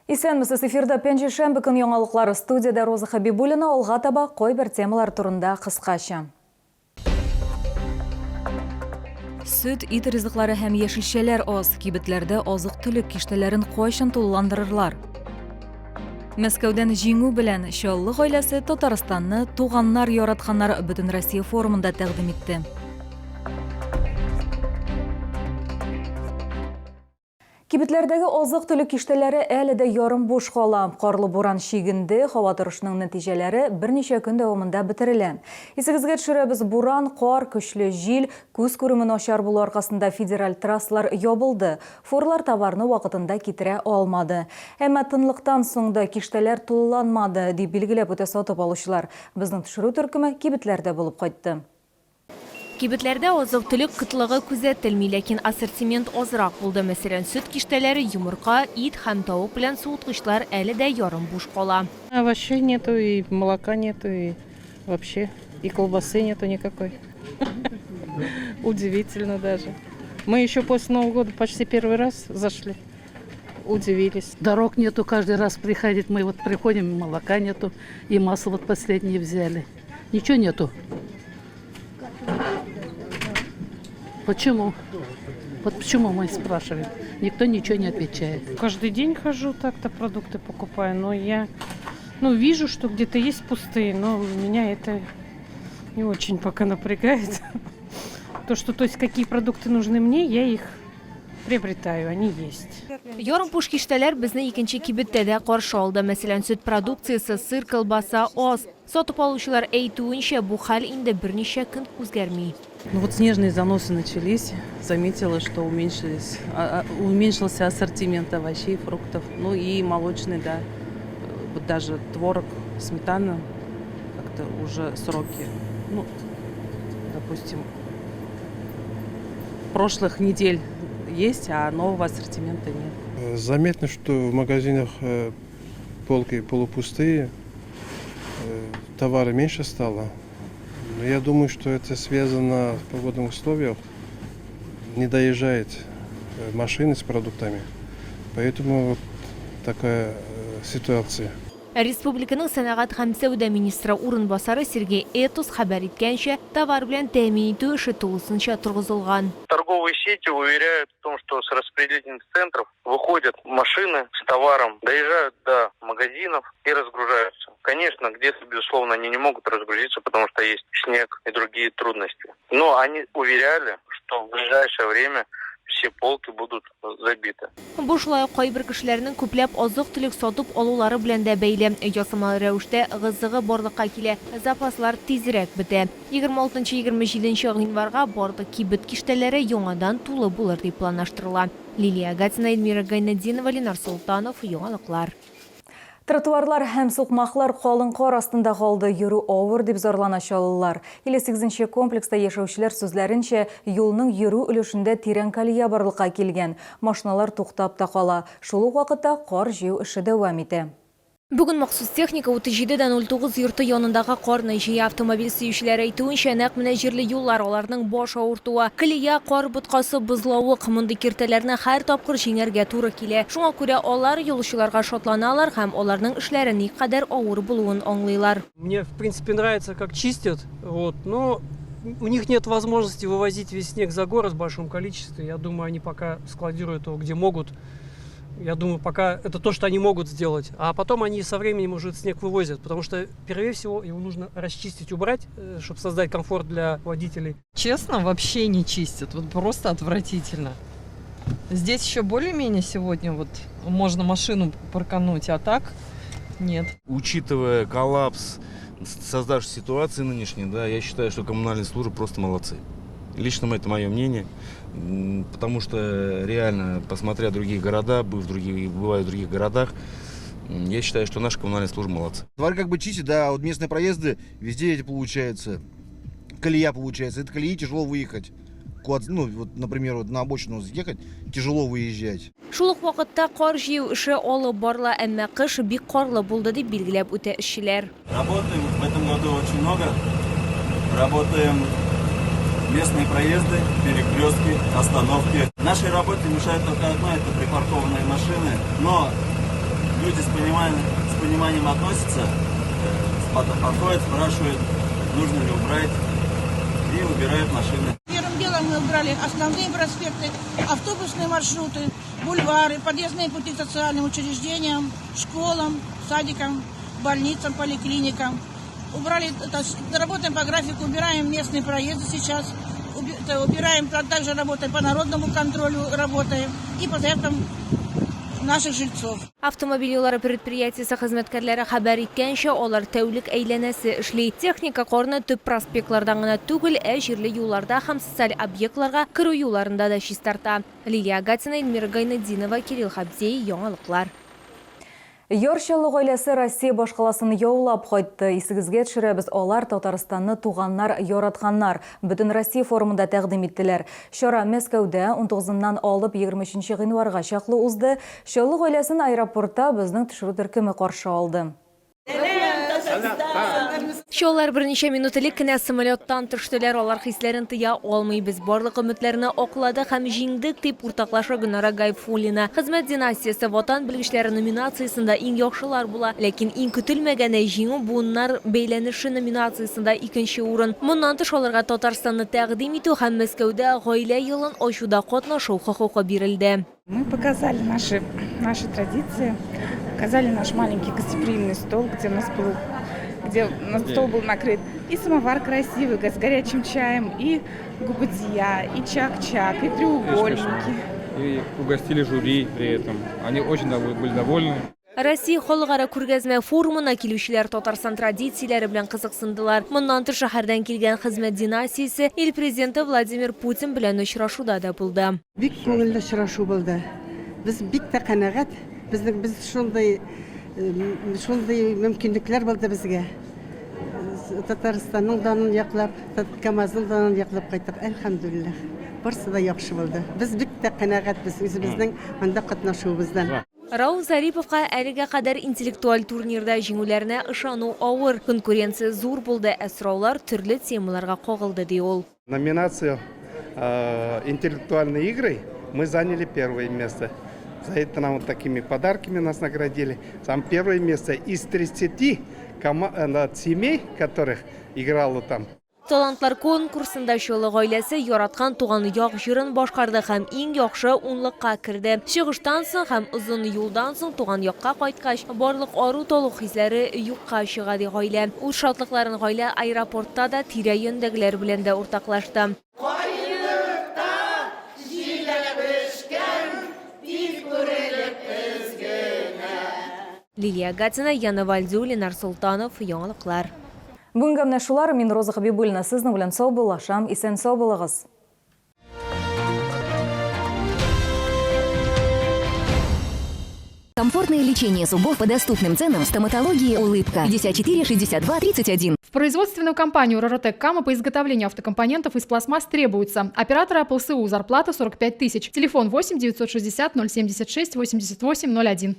Исәнмесез, эфирда Пәнҗешәмбе көн яңалыклары. Студиядә Роза Хәбибуллина, алга таба кайбер темалар турында кыскача. Сөт, ит ризыклары һәм яшелчәләр аз. Кибетләрдә азык-төлек киштәләрен кайчан тулыландырырлар? Мәскәүдән җиңү белән Чаллы гаиләсе Татарстанны туганнар яратканнар Бөтенроссия форумында тәкъдим итте. Кибетләрдәге азык-төлек киштәләре әле дә ярым буш кала. Карлы буран чигенде, һава торышының нәтиҗәләре берничә көн дәвамында бетерелә. Исегезгә төшерәбез, буран, кар, көчле җил, күз күреме начар булу аркасында федераль трассалар ябылды, фурлар товарны вакытында китерә алмады. Әмма тынлыктан соң да киштәләр тулыланмады, дип билгеләп үтә сатып алучылар. Безнең төшерү төркеме кибетләрдә булып кайтты. Кибетләрдә азык-төлек кытлыгы күзәтелми, ләкин ассортимент азрак булды. Мәсәлән, сөт киштәләре, йомырка, ит һәм тавык белән суыткычлар әле дә ярым буш кала. Овощей нету, и молока нету, и вообще, и колбасы нету никакой. Удивительно даже. Мы еще после Нового года почти первый раз зашли, удивились. Дорог нету, каждый раз приходить, мы вот приходим, молока нету, и масло вот последнее взяли. Ничего нету. Почему? Вот почему мы спрашиваем? Никто ничего не отвечает. Каждый день хожу так-то, продукты покупаю, но я, ну, вижу, что где-то есть пустые, но меня это не очень пока напрягает. То, что, то есть, какие продукты нужны мне, я их приобретаю, они есть. Ярым буш киштәләр безне икенче кибеттә дә каршы алды. Мәсәлән, сөт продукциясе, сыр, колбаса аз. Сатып алучылар әйтүенчә, бу хәл инде берничә көн үзгәрми. Ну вот снежные заносы начались, заметила, что уменьшились, уменьшился ассортимент овощей, фруктов, ну и молочный, да, вот даже творог, сметана, как-то уже сроки, ну, допустим, прошлых недель есть, а нового ассортимента нет. Заметно, что в магазинах полки полупустые, товара меньше стало. Но я думаю, что это связано с погодными условиями. Не доезжает машины с продуктами. Поэтому вот такая ситуация. Республиканың сәнәгать һәм сәүдә министры урынбасары Сергей Этус хәбәр иткәнчә, товар белән тәэмин итү эше тулысынча торгызылган. Торговые сети уверяют в том, что с распределительных центров выходят машины с товаром, доезжают до магазинов и разгружаются. Конечно, где-то, безусловно, они не могут разгрузиться, потому что есть снег и другие трудности. Но они уверяли, что в ближайшее время все полки будут забиты. Бу шулай ук кайбер кешеләрнең күпләп азык-төлек сатып алулары белән дә бәйле. Ясалма рәвештә ыгы-зыгы барлыкка килә, запаслар тизрәк бетә. 26-27 гыйнварга барлык кибет киштәләре яңадан тулы булыр дип планлаштырыла. Лилия Гатина, Эльмира Гайнетдинова, Ленар Солтанов, Яңалыклар. Тротуарлар һәм сукмаклар калын кар астында калды, йөрү авыр, дип зарлана чаллылар. 58 нче комплекста яшәүчеләр сүзләренчә, юлның йөрү өлешендә тирән колея барлыкка килгән, машиналар туктап та кала. Шул ук вакытта кар җыю эше дәвам итә. Бүген махсус техника 37 дә 09 йорты янындагы карны җыя. Автомобиль сөючеләр әйтүенчә, нәкъ менә җирле юллар аларның баш авыртуы. Колея, кар боткасы, бозлавык. Мондый киртәләрне һәр тапкыр җиңәргә туры килә. Шуңа күрә алар юлчыларга шатланалар һәм аларның эшләре никадәр авыр булуын аңлыйлар. Мне, в принципе, нравится, как чистят, вот, но у них нет возможности вывозить весь снег за город в большом количестве. Я думаю, они пока складируют его где могут. Я думаю, пока это то, что они могут сделать. А потом они со временем уже этот снег вывозят, потому что, первее всего, его нужно расчистить, убрать, чтобы создать комфорт для водителей. Честно, вообще не чистят. Вот просто отвратительно. Здесь еще более-менее сегодня вот можно машину паркануть, а так нет. Учитывая коллапс создавшейся ситуации нынешней, да, я считаю, что коммунальные службы просто молодцы. Лично это мое мнение, потому что реально, посмотря другие города, бывая в других городах, я считаю, что наши коммунальные службы молодцы. Дворы как бы чистят, да, вот местные проезды, везде эти получается, колея получается. Это колеи тяжело выехать. Куда, ну, вот, например, вот на обочину съехать, тяжело выезжать. Шул ук вакытта кар җыю эше алып барыла, әмма кыш бик карлы булды, дип билгеләп үтә эшчеләр. Работаем в этом году очень много. Работаем местные проезды, перекрестки, остановки. Нашей работе мешает только одно, это припаркованные машины. Но Люди с пониманием относятся, подходят, спрашивают, нужно ли убрать, и убирают машины. Первым делом мы убрали основные проспекты, автобусные маршруты, бульвары, подъездные пути к социальным учреждениям, школам, садикам, больницам, поликлиникам. Убрали, работаем по графику, убираем местные проезды сейчас, убираем, также работаем по народному контролю, работаем и по заявкам наших жильцов. Автомобиль юллары предприятиесе хезмәткәрләре хәбәр иткәнчә, алар тәүлек әйләнәсе эшли. Техника карны төп проспектлардан гына түгел, ә җирле юлларда һәм социаль объектларга керү юлларында да чистарта. Лилия Агатина, Эльмира Гайнетдинова, Кирилл Хабдей, Яңалыклар. Яр Чаллы гаиләсе Россия башкаласын яулап кайтты. Исегезгә төшерәбез, алар Татарстанны туганнар яратканнар Бөтенроссия форумында тәкъдим иттеләр. Чара Мәскәүдә 19-ннан алып 23 гыйнварга чаклы узды. Чаллы гаиләсен аэропортта безнең төшерү төркеме каршы алды. Чаллылар берничә минут элек кенә самолеттан төштеләр. Алар хисләрен тыя алмый. Без барлык өметләрне акладык һәм җиңдек, дип уртаклаша Гөлнара Гайфуллина. Хезмәт династиясе Ватан белгечләре номинациясендә иң яхшылар була. Ләкин иң көтелмәгәне, Җиңү буыннар бәйләнеше номинациясендә икенче урын. Моннан тыш аларга Татарстанны тәкъдим итү һәм Мәскәүдә Гаилә елын ачуда катнашу хокукы бирелде. Мы показали наши традиции, показали наш маленький гостеприимный стол, где у нас стол был накрыт. И самовар красивый, с горячим чаем, и губадия, и чак-чак, и треугольники. И угостили жюри при этом. Они очень были довольны. Россия халыкара күргәзмә форумына килүчеләр Татарстан традицияләре белән кызыксындылар. Моннан тыш шәһәрдән килгән хезмәт династиясе ил президенты Владимир Путин белән очрашуда да булды. Бик күңелле очрашу булды. Без бик тә канәгать. Безнең без шундый мөмкинлекләр булды безгә. Татарстанның данын яклап, КАМАЗның данын яклап кайттык. Әлхәмдүлилләһ. Барысы да яхшы булды. Без бик тә канәгатьбез үзебезнең монда катнашуыбыздан. Рауф Зариповка әлегә кадәр интеллектуаль турнирда җиңүләренә ышану авыр. Конкуренция зур булды, ә сораулар төрле темаларга кагылды, ди ул. Номинацию «Интеллектуальные игры» мы заняли первое место. За это нам вот такими подарками нас наградили. Там первое место из 30 семей, которых играло там. Талантлар конкурсында Чаллы гаиләсе яраткан туган як җырын башкарды һәм иң яхшы унлыкка керде. Чыгыштан соң һәм озын юлдан соң туган якка кайткач, барлык ару-талу хисләре юкка чыга, ди гаилә. Үз шатлыкларын гаилә аэропортта да тирә-юньдәгеләр белән дә уртаклашты. Каенлыкта җиләк пешкән, тиз күрелеп көзгенә. Лилия Гатина, Яна Вальдю, Ленар Солтанов, Яңалыклар. Бүгенгә менә шулар. Мин Роза Хабибуллина сезнең белән саубуллашам. Исән сау булыгыз. Комфортное лечение зубов по доступным ценам в стоматологии «Улыбка». 54 62 31. В производственную компанию «Роротек Кама» по изготовлению автокомпонентов из пластмасс требуется оператора ПЛСУ, зарплата 45 тысяч. Телефон 8 960 076 88 01.